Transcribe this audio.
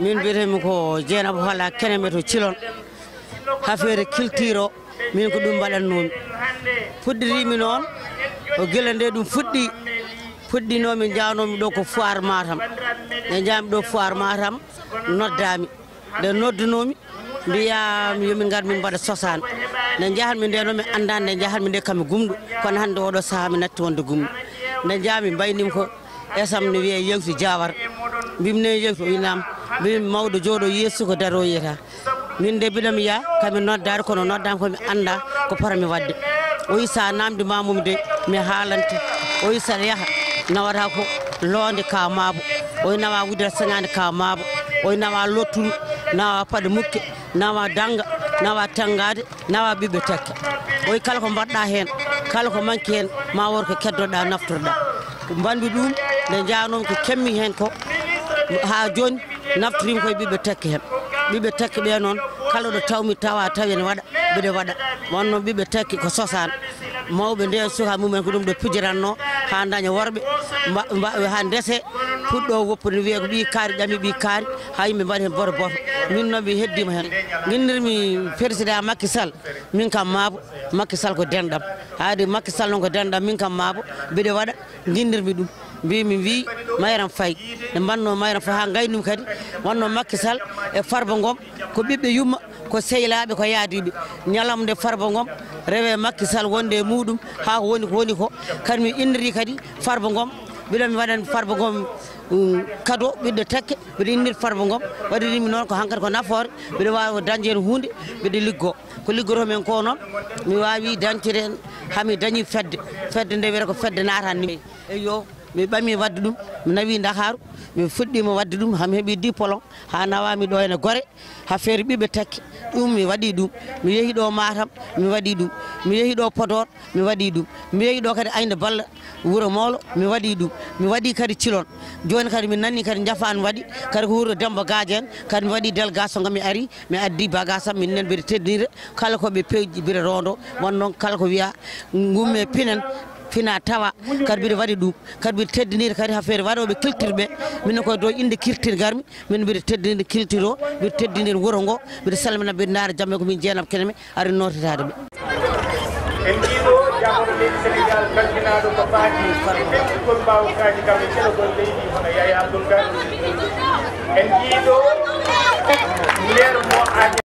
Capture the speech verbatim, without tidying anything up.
Min mbiyetee-mi ko Jeynaba Hola Keneme to Cilon. Affaire culture o, min ko ɗum mbaɗatnoo-mi. Puɗɗirii-mi noon, ko gila nde ɗum fuɗɗii. Puɗɗinoo-mi, njahnoo-mi ɗo ko Foire Matam. Nde njahmi ɗo Foire Matam, noddaa-mi. Nde noddunoo-mi, mbiyaa-mi yo min ngar min mbaɗa sosaani. Nde njahatmi nde noon mi anndaa nde njahatmi nde kam mi gumɗo. Kono hannde oɗo sahaa mi natti wonde gumɗo. Nde njaami mbayniimi ko esam ne wiyee Yewti Jawara. Mbimi ne Yewti o inaama. Mbimi mawɗo jooɗo yeeso ko daroo yiyata. Min de mbiɗa mi yaha kami noddaade kono noddaama ko mi anndaa ko pota mi waɗde. O wi so a naamndiima mum de mi haalante. O wi saɗa yaha nawata ko loonde ka maabo. O wi nawa wudere sañaande ka maabo. O wi nawa lotturu, nawa paɗe mukke, nawa dannga, nawa tenngaade, nawa ɓiɓɓe tekke. O wi kala ko mbaɗɗa heen, kala ko manki heen, ma wor ko keddoɗa naftorɗa. Ko mbanmi ɗum nde njanoomi ko kemmi heen ko haa jooni naftoriimi koye ɓiɓɓe tekke heen. Ɓiɓɓe tekke ɓe noon kala ɗo tawmi tawa tawi ene waɗa mbiɗa waɗa. Wonno ɓiɓɓe tekke ko sosaani. Mawɓe nde suka mumen ko ɗum ɗo pijiranno haa daña worɓe mba- mba- haa ndese puɗɗo woppude wiye ko ɓii kaari ƴami ɓii kaari haa yimɓe mbaɗi heen boto boto. Min noon mi heddiima heen. Nginnirmi président Macky Sall min kam maabo Macky Sall ko denɗam. Haade Macky Sall noon ko denɗam min kam maabo mbiɗa waɗa nginnirmi ɗum. Mbimi mbi Mayram Faye nde mbanno Mayram Faye haa ngaynumi kadi wonno Macky Sall e Farba Ngom ko ɓiɓɓe yumma ko sehlaaɓe ko yaadiiɓe. Ñalawma nde Farba Ngom rewe Macky Sall wonde e muɗum haa ko woni ko woni ko kadi mi inniri kadi Farba Ngom mbiɗo mi waɗan Farba Ngom um, kado ɓiɗɗo tekke mbiɗo innir Farba Ngom waɗirimi noon ko hankadi ko nafoore mbiɗo waawi dañde heen huunde mbiɗo liggoo ko liggotoomi heen ko noon mi waawi dañtude heen haa mi dañi fedde fedde nde wiyata ko fedde naatan ni eyyo mi ɓami waɗde ɗum mi nawi Ndakaaru mi fuɗɗiima waɗde ɗum haa mi heɓi diplôme haa nawami ɗo ene Gore haa feere ɓiɓɓe tekke ɗum mi waɗi ɗum mi yehi ɗo Matam mi waɗi ɗum mi yehi ɗo Podor mi waɗi ɗum mi yehi ɗo kadi Ayna Balla Wuro Mawlo mi waɗi ɗum mi waɗi kadi Cilon jooni kadi mi nani kadi Njafaan waɗi kadi ko wuro Demba Gadio en kadi mi waɗi délégation kam mi ari mi addi bagage am min nen mbiɗa teddinira kala ko ɓe pewji mbiɗa rondo won noon kala ko wiya gumme pinen fina tawa kadi mbiɗa waɗi ɗum kadi mbiɗa teddinira kadi haa feere waɗoɓe culture ɓe minen koye dow innde culture garmi min mbiɗa teddinir culture o mbiɗa teddinir wuro ngo mbiɗa salmina mbiɗa ndaara jamma ko min jeenam keneme ari nootitaade ɓe En ɗiɗo jaamano leydi Senegal kalfinaaɗo ko faati e ɓeydugol mbaawkaaji kam e celogol leydi hono Yaya Abdoul Kane. En ɗiɗo nder mo aji